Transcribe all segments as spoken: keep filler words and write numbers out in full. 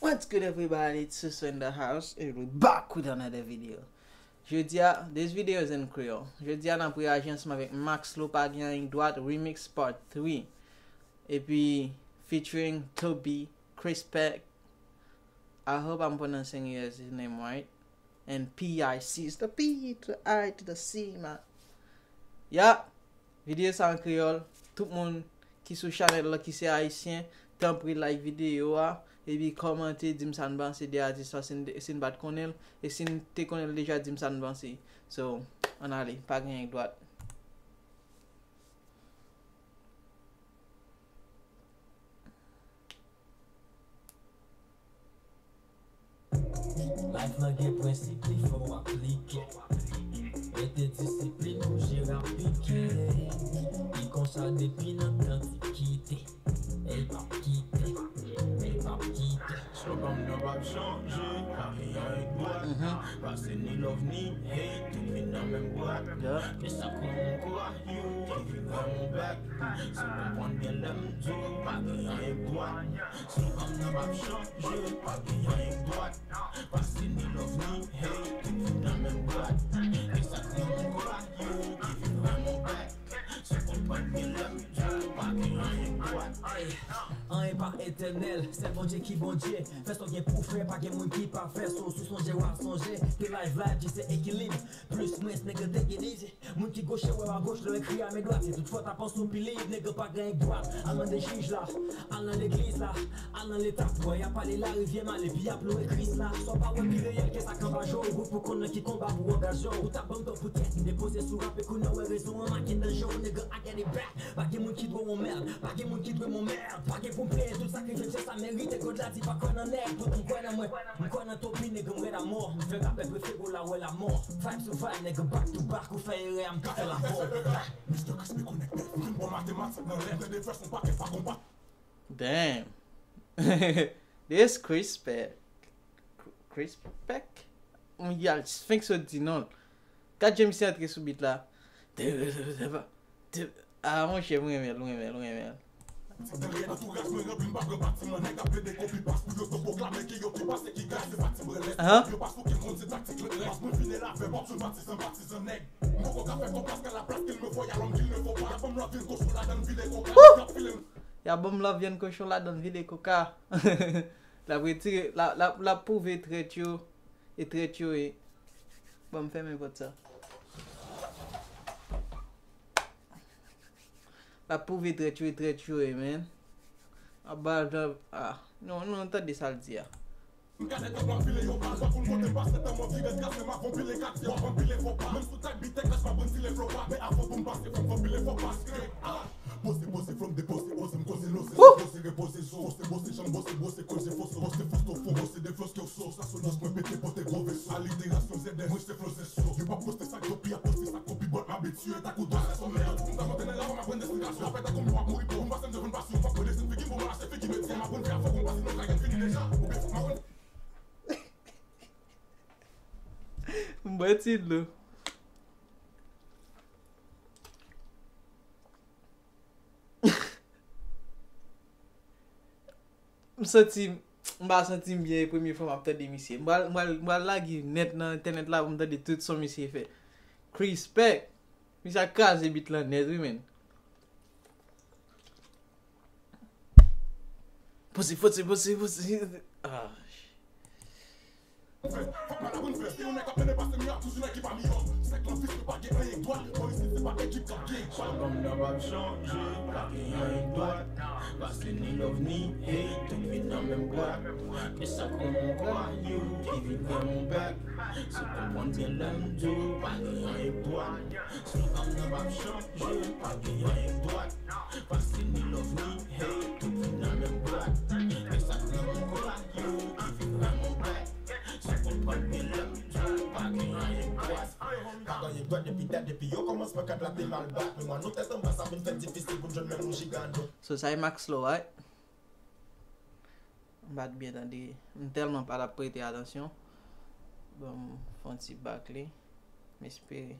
What's good, everybody? It's Suso in the house, and we back with another video. Jodi a, this video is in Creole. Jodi a, n ap reyaji ansanm avèk Maxlo, Pa Gen Anyen K Dwat Remix Part three. Epi, featuring Toby, Chris Peck. I hope I'm pronouncing his name right. And P I C. It's the P to the I to the C, man. Ya, videyo sa an kreyòl. Tout moun ki sou chanèl la ki se ayisyen, tanpri like videyo a, epi kòmante, di m sa n panse de atis la, si n, si n pa t konnen l, e si n te konnen l deja, di m sa n panse. So, ann ale, Pa Gen Anyen K Dwat. Life lan gen prensip li fò w aplike. Rete disiplin pou jere ap pike. E konsa depi nan antikite. E l p ap kite. E l p ap kite. Slogan m nan p ap chanje. Pa gen anyen k dwat. Pase ni love ni hate, tout vin nan menm bwat. Men sa k rann m kwè you giving them back. Si w konprann byen lè m di w, pa gen anyen k dwat. Slogan m nan p ap chanje, pa gen anyen k dwat. Pase ni love ni hate, tout vin nan menm bwat. E sa k rann m kwè you giving them back. Si w konprann byen lè m di w, pa gen anyen k dwat. Anyen pa etènèl, sèl Bondye ki Bondye. Fè sa w gen pou fè, pa gen moun ki pa fè. So, si w sonje, w ap sonje. Te live live, jis se ekilib. Plis mwens, nèg yo te gen dizye. Moun ki goche wè w agoch, lè w ekri a men dwat. Se tout fòt ap ansanm pile, nèg yo pa gen dwat. Al mande jij la, al nan legliz la, al nan leta. Bò y ap pale lari vye mal, epi y ap lwe Kris la. Sa w pa wè pi reyèl ke sa k anba je w, ou pou konn nan ki konba pou w angaje w. Ou t ap ban m tan pou tèt, m depoze sou rap, e kounye a w wè rezon an, m a gen danje w, nèg yo, I get it back. Pa gen moun ki dwe w yon mèd, pa gen moun ki dwe m yon mèd. Pa gen pou m peye tout sakrifis, se sa m merite. God la di pa kwè nan nèg, poutan m kwè nan mwen. M kwè nan Toby, nèg, m rèd amò. M fè rapè prefere w la wè lamò. Vibe sou vibe, nèg, back to back, ou fè erè a, m ka fè labò. Mister Chris me konekte. Vin bon matematik nan lè. Mwen de fè son pakèt pa konbat. Damn. This Chris Peck. Chris Peck? Yon yal Sphinx yo di non. Gad jan misye antre sou beat la. Ah, monchè, m renmen l, m renmen l, m renmen l. Antouraj mwen ranpli, m pa pran pati, man. Nèg ap plede kopi pas pou yo to pwoklame ke yo pi pase ki gaz, se pati m rele. Yo pa souke konn se taktik lè. Pas mwen vin la fè pòp sou pati san pati. Nèg, m poko ka fè konplas ka la plas ke l me voye alòm ke l ne fo pa. Ban m love vin kochon ladann vide koka. Y ap ban m love vyann kochon ladann vide koka. L ap retire, l ap, l ap, l ap pwouve trèt yo, e trèt yo ye. Ban m fèmen pòt sa. L ap pwouve trèt yo, e trèt yo ye, man. Ap ba l, ah, non, non, tande sa l di a. M gade tan m ap file yo pa, pa konn kote m pase tan m ap vire kase m ap anpile katye, m ap anpile fò pa. Menm sou tak bitèk laj pa bann zile flo pa. Men avan pou m pase fò m anpile fò paske, ah, poze, poze, flo m depoze, oze m koze, loze, poze, repoze, zo, poze, poze, janm, poze, poze, koze, foso, poze, foto, fo, poze, de flos ke w so, sa sonans mwen pete, pote gwo veso, aliterasyon, zèdè, mwen se flo, se so. Yo p ap poste sa k dopi, y ap poste sa k kopi, bòt m abitye, tak ou dwa, se somè. Tout moun ta monte nan lavan, m ap rann esplikasyon. Apre ta konbyen w ap mouri pou ou, m pase m devan pasyon, fòk mwen desann figi m pou mwen lase figi medyen. M ap rann fè a fò konn pase nan kay fini deja. Oubyen fòk m ap rann M bwè ti dlo. M santi, m pa santi m byen premye fwa m ap tande misye. M pral, m pral, m pral lage nèt nan entènèt la pou m tande tout son misye fè. Chris Peck. Misye a kraze beat lan nèt, wi, menn. Poze, poze, poze, poze. Ah. Slogan m nan p ap chanje, pa gen anyen k dwat. Pase ni love ni hate, tout vin nan menm bwat. Men sa k rann m kwè you giving them back. Si w konprann byen lè m di w, pa gen anyen k dwat. Slogan m nan p ap chanje, pa gen anyen k dwat. Pase ni love ni hate, tout vin nan menm bwat. Men sa k rann m kwè you giving them back. Si w konprann byen lè m di w, pa gen anyen k dwat. Pa gen anyen k dwat depi dat, depi yo kòmansman kat la te mal bat. Memwa nou tèt anba, sa vin fè difisil pou n jwenn menm yon jiga nou. So, sa e Maxlo, right? M pa t byen tande. M tèlman pa t ap prete atansyon. Bon, m fè yon ti back li. M espere.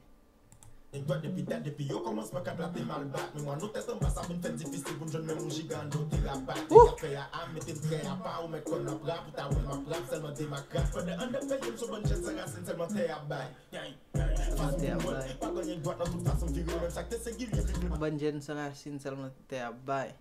Anegdòt depi dat, depi yo kòmansman k ap la te mal bat. Memwa nou tèt anba sa vin fè l difisil pou n jwenn menm yon jiga anndan yon terabayt. Nèg ap fè a a, mete m trè apa, ou mèt kò n ap rap, ou ta wè m ap rap, sèlman de makak. Pandan anndan peyi m se yon bann jèn san rasin, sèlman tè ap bay. Fas pou mwen, pa gen anegdòt nan tout fason m vire, menm sa k te sengilye, vin pli. Bann jèn san rasin, sèlman tè ap bay.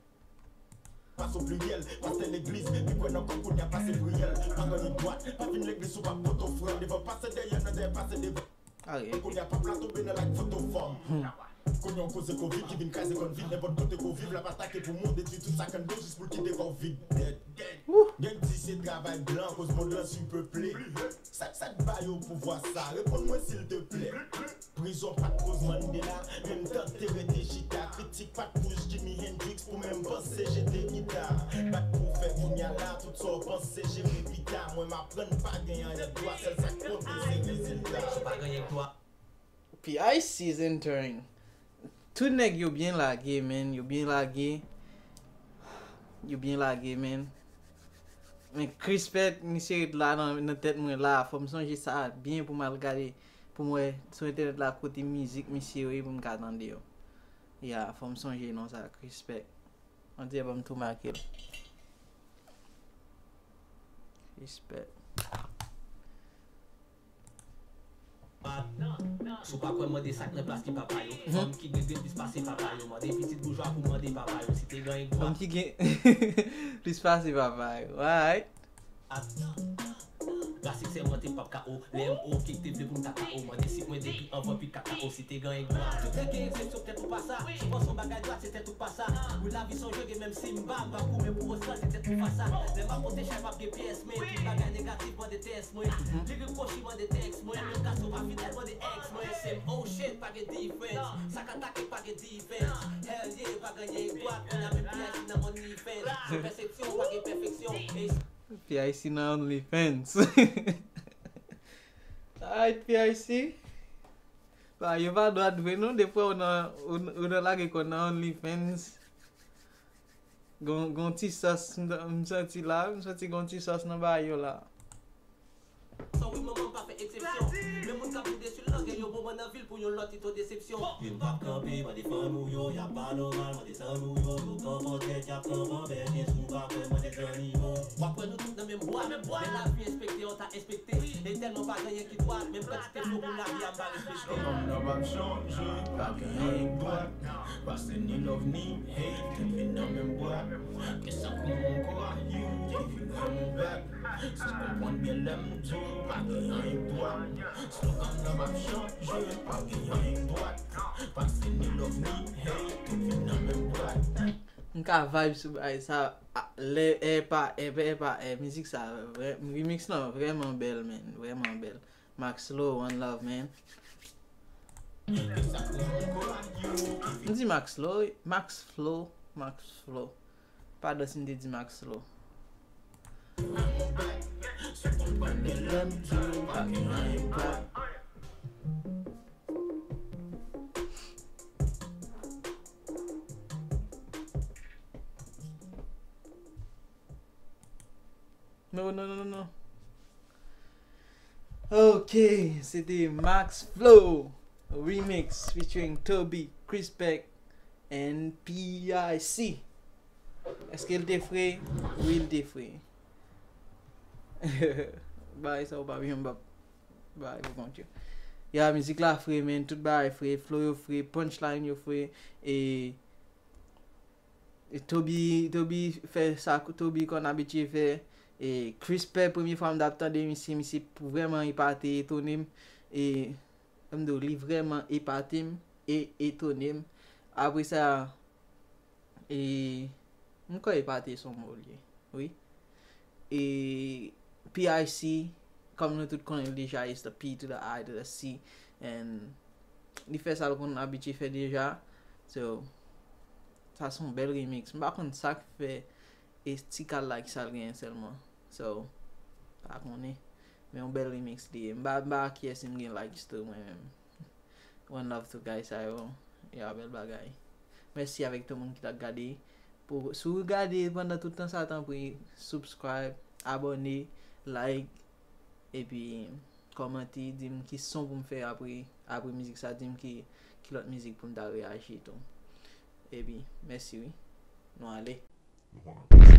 Pas o pliryèl, pastè legliz, pi kwè nan kòm kounye a pase priyèl. Pa gen anegdòt, pa vin legliz si w pa pote ofrann, devan pase dèyè, nan dèyè pase devan. Kounye a pap la tonbe nan lak foto fanm. Kounye a w koze kovid ki vin kraze kòn vid, nenpòt kote ke w viv l ap atake poumon, detwi tout sa k anndan w jis pou l kite kò w vid. Dèd, dèd. Gang di se travay blan, koz mond lan sipeple. Sa k sa k ba yo pouvwa sa? Reponn mwen silteplè. Prizon pa t koz Mandela, menm tan te rete chita. Kritik pa t koz Jimi Hendrix pou menm panse jete gita. Bat pou fè kounye a la, tout sa w panse jere pita. Mwen m aprann pa gen anyen dwa, sèl sa k konte se rezilta. Pa gen anyen dwa. P I C is entering. Tout nèg yo byen lage, man. Yo byen lage. Yo byen lage, man. Men Krispèk, misye ret la nan, nan tèt mwen la. Fò m sonje sa byen pou m al gade, pou m wè sou entènèt la kote mizik misye yo ye pou m ka tande yo. Ya, fò m sonje non sa, Krispèk. On dirè ban m tou make l. Krispèk. Si w pa kwè, mande sa k nan plas ki papa yo. Fanm ki gen grenn plis pase papa yo. Mande pitit boujwa pou mande papa yo. Si te gen gwa. Fanm ki gen plis pase papa yo. Alright. Rasik sèmante pap ka o. Lè m oke, te vle pou m ta ka o. Mande si mwen depi anvan pi kakao. Si te gen gwa. Tout nèg gen eksepsyon, tèt ou pa sa. Si w panse yon bagay dwat, se tèt ou pa sa. Wi, lavi se yon jwe, gen menm si m ba, m pa goumen pou ostan, se tèt ou pa sa. Lè m ap pote chay, m ap gen pyès, men tout bagay negatif, mande tès mwen. Lirik kwochi, mande tèks mwen. Menm gason pa fidèl, mande èks mwen. Se m, oh shit, pa gen defense. Sa k atake, pa gen defense. Hell yeah, pa gen anyen dwat. Kounye a menm P I C nan OnlyFans. Se pèsepsyon, pa gen pèfeksyon. P I C nan OnlyFans. Alright, P I C. Ba, yo pa dwat vre non, defwa ou nan, ou, ou nan lage kò nan OnlyFans. Gon, gon ti sòs, m, m santi la, m santi gon ti sòs nan ba yo la. San wi, manman m pa fè eksepsyon. Men moun k ap boude sou langè yo, bon, mwen nan vil pou yon lòt ito desepsyon. Yo p ap kanpe, mande fanm ou yo, y ap pa nòmal, mande zanmi w yo, yo kanpe an tèt, y ap kanpe an bèt, e si w pa kwè, mande zanmi w. W ap wè nou tout nan menm bwa, men lavi enspektè, w ta enspekte. E tèlman pa gen anyen ki dwat, menm kantite flo pou lavi a m pa respekte. Kòm nan m ap chanje, pa gen anyen k dwat. Pase ni love ni hate, tout vin nan menm bwat. Ke sa kou mon kò a you, ki vin pran mon bèk. Si w konprann byen lè m di w, pa gen anyen k dwat. Slogan nan m ap chanje, pa gen anyen k dwat. Pase ni love ni hate, tout vin nan menm bwat. M ka vibe sou bagay sa, a, lè è pa è, è pa è, mizik sa, vrè, remix lan vrèman bèl, man, vrèman bèl. Max Flow, one love, man. M di Max Flow, Max Flow, Max Flow. Padon si m te di Max Flow. Non, non, non, non. Ok, se te Max Flow remix featuring Toby, Krispèk and P I C. Èske l te fre? Wi, l te fre. Bagay sa ou pa byen, m p ap bay pou kont yo. Ya, mizik la fre, men tout bagay fre, flow yo fre, punchline yo fre, e E Toby, Toby fè sa Toby konn abitye fè. E Krispèk, premye fwa m t ap tande misye, misye vrèman epate, etone m. E, m di w, li vrèman epate m e etone m. Apre sa, e, m kwè epate se yon mo l ye. Wi. E P I C, kòm nou tout konnen l deja, is the P to the I to the C. And li fè sa l konn abitye fè deja. So, sa se yon bèl remix. M pa konn sa k fè e ti kal la ki sa l genyen sèlman. So, pa konnen. Men yon bèl remix li ye. M pa, m pa kiyès m gen likes tou mwen menm. One love to guys sa yo. Ya, bèl bagay. Mèsi avèk tout moun ki t ap gade. Pou, si w gade pandan tout tan sa, tanpri, subscribe, abòne, like, epi kòmante, di m ki son pou m fè apre, apre mizik sa, di m ki, ki lòt mizik pou m ta reyaji tou. Epi, mèsi wi. Nou ale. Nou konnen.